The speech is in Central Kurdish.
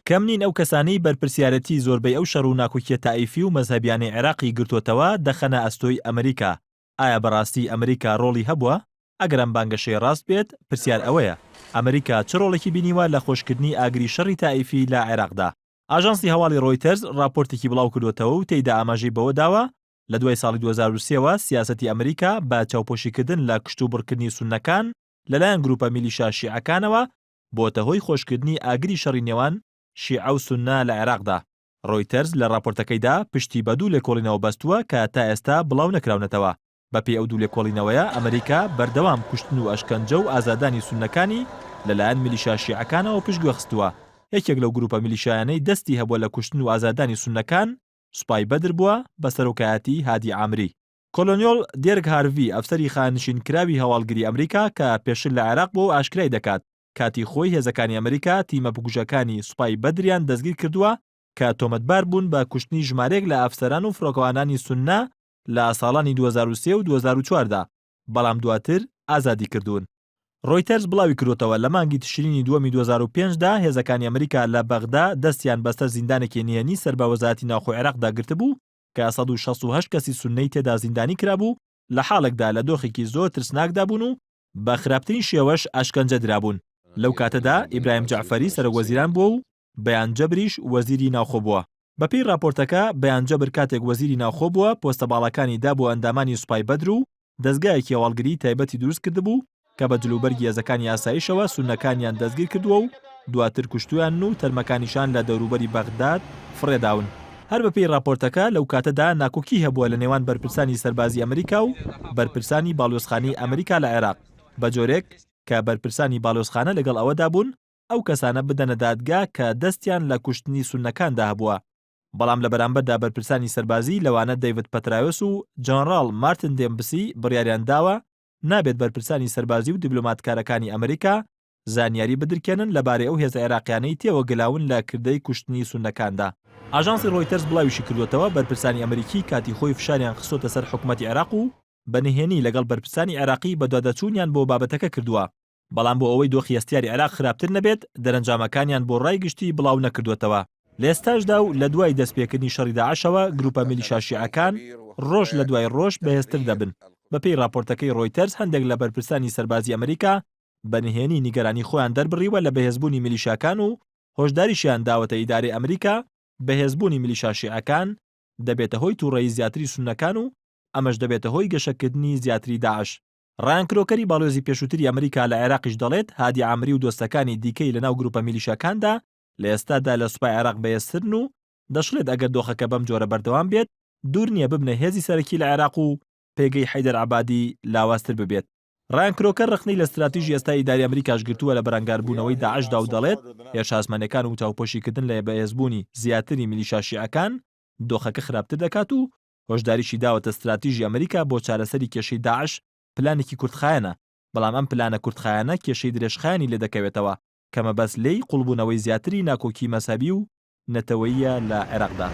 کەم نین ئەو کەسانەی بەرپرسیارەتی زۆربەی ئەو شەڕ و ناکۆکیە تائیفی و مەزهەبیانەی عێراقی گرتۆتەوە دەخەنە ئەستۆی ئەمریکا. ئایا بەڕاستی ئەمریکا ڕۆڵی هەبووە؟ ئەگەر ئەم بانگەشەیە ڕاست بێت، پرسیار ئەوەیە، ئەمریکا چ ڕۆڵێکی بینیوە لە خۆشکردنی ئاگری شەڕی تائیفی لە عێراقدا؟ ئاژانسی هەواڵی ڕۆیتەرز ڕاپۆرتێکی بڵاوکردۆتەوە و تێیدا ئاماژەی بەوە داوە، لە دوای ساڵی 2003 وە سیاسەتی ئەمریکا بە چاوپۆشیکردن لە کشتوبڕکردنی سوننەکان لەلایەن گروپە میلیشا شیعەکانەوە بۆتە هۆی خۆشکردنی ئاگری شەڕی نێوان شیعە و سوننە لە عێراقدا. ڕۆیتەرز لە ڕاپۆرتەکەیدا پشتی بە دوو لێکۆڵینەوە بەستووە کە تا ئێستا بڵاو نەکراونەتەوە. بەپێی ئەو دوو لێکۆڵینەوەیە ئەمریکا بەردەوام کوشتن و ئەشکەنجە و ئازاردانی سوننەکانی لەلایەن میلیشا شیعەکانەوە پشتگوێ خستووە. یەکێک لەو گروپە میلیشایانەی دەستی هەبووە لە کوشتن و ئازاردانی سوننەکان سوپای بەدر بووە بە سەرۆکایەتی هادی عامری. کۆلۆنیۆل دێرک هارڤی، ئەفسەری خانەنشینکراوی هەواڵگری ئەمریکا کە پێشتر لە عێراق بووە و ئاشکرای دەکات، کاتی خۆی هێزەکانی ئەمریکا تیمە بکوژەکانی سوپای بەدریان دەستگیر کردووە کە تۆمەتبار بوون بە کوشتنی ژمارەیەک لە ئەفسەران و فڕۆکەوانانی سوننە لە ساڵانی 2003 و 2004 دا، بەڵام دواتر ئازادی کردوون. ڕۆیتەرز بڵاویکردۆتەوە، لە مانگی تشرینی دووەمی 2005 دا هێزەکانی ئەمریکا لە بەغدا دەستیان بەسەر زیندانێکی نهێنی سەر بە وەزارەتی ناوخۆی عێراقدا گرتبوو کە 168 کەسی سوننەی تێدا زیندانی کرابوو لە حاڵێکدا لە دۆخێکی زۆر ترسناکدا بوون و بە خراپترین شێوەش ئەشکەنجە درابوون. لەو کاتەدا ئیبراهیم جەعفەری سەرۆکوەزیران بووە و بەیان جەبریش وەزیری ناوخۆ بووە. بەپێی ڕاپۆرتەکە، بەیان جەبر کاتێک وەزیری ناوخۆ بووە، پۆستە باڵاکانی دابووە ئەندامانی سوپای بەدر و دەزگایەکی هەواڵگریی تایبەتی دروست کردبوو کە بە جلوبەرگی هێزەکانی ئاسایشەوە سوننەکانیان دەستگیر کردووە و دواتر کوشتوویانن و تەرمەکانیشان لە دەوروبەری بەغداد فڕێداون. هەر بەپێی ڕاپۆرتەکە، لەو کاتەدا ناکۆکی هەبووە لە نێوان بەرپرسانی سەربازی ئەمریکا و بەرپرسانی باڵیۆزخانەی ئەمریکا لە عێراق، بە جۆرێک کە بەرپرسانی باڵیۆزخانە لەگەڵ ئەوەدا بوون ئەو کەسانە بدەنە دادگا کە دەستیان لە کوشتنی سوننەکاندا هەبووە، بەڵام لە بەرامبەردا بەرپرسانی سەربازی لەوانە دەیڤد پەترایۆس و جەنڕاڵ مارتن دێمبسی بڕیاریان داوە نابێت بەرپرسانی سەربازی و دیبلۆماتکارەکانی ئەمریکا زانیاری بدرکێنن لەبارەی ئەو هێزە عێراقیانەی تێوەگلاون لە کردەی کوشتنی سوننەکاندا. ئاژانسی ڕۆیتەرز بڵاویشیکردووەتەوە، بەرپرسانی ئەمریکی کاتی خۆی فشاریان خستۆتە سەر حکومەتی عێراق و بە نهێنی لەگەڵ بەرپرسانی عێراقی بەدواداچوونیان بۆ بابەتەکە کردووە، بەڵام بۆ ئەوەی دۆخی هەستیاری عێراق خراپتر نەبێت، دەرەنجامەکانیان بۆ ڕای گشتی بڵاو نەکردووەتەوە. لە ئێستاشدا و لە دوای دەستپێکردنی شەڕی داعشەوە، گروپە میلیشا شیعەکان ڕۆژ لە دوای ڕۆژ بەهێزتر دەبن. بەپێی ڕاپۆرتەکەی ڕۆیتەرز، هەندێک لە بەرپرسانی سەربازی ئەمریکا بە نهێنی نیگەرانی خۆیان دەربڕیوە لە بەهێزبوونی میلیشاکان و هۆشداریشیان داوەتە ئیدارەی ئەمریکا، بەهێزبوونی میلیشا شیعەکان دەبێتە هۆی توڕەیی زیاتری سوننەکان و ئەمەش دەبێتە هۆی گەشەکردنی زیاتری داعش. ڕایان کرۆکەری باڵیۆزی پێشووتری ئەمریکا لە عێراقیش دەڵێت، هادی عامری و دۆستەکانی دیکەی لەناو گروپە میلیشاکاندا لە ئێستادا لە سوپای عێراق بەهێزترن و دەشڵێت ئەگەر دۆخەکە بەم جۆرە بەردەوام بێت دوور نییە ببنە هێزی سەرەکی لە عێراق و پێگەی حەیدەر عەبادی لاوازتر ببێت. ڕایان کرۆکەر ڕەخنەی لە ستراتیژی ئێستای ئیدارەی ئەمریکاش گرتووە لە بەرەنگاربوونەوەی داعشدا و دەڵێت هێرشە ئاسمانییەکان و چاوپۆشیکردن لە بەهێزبوونی زیاتری میلیشا شیعەکان دۆخەکە خراپتر دەکات و هۆشداریشی داوەتە ستراتیژی ئەمریکا بۆ چارەسەری کێشەی داعش پلانێکی کورتخایەنە، بەڵام ئەم پلانە کورتخایەنە کێشەی درێژخایەنی لێدەکەوێتەوە کە مەبەست لێی قوڵبوونەوەی زیاتری ناکۆکی مەزهەبی و نەتەوەییە لە عێراقدا.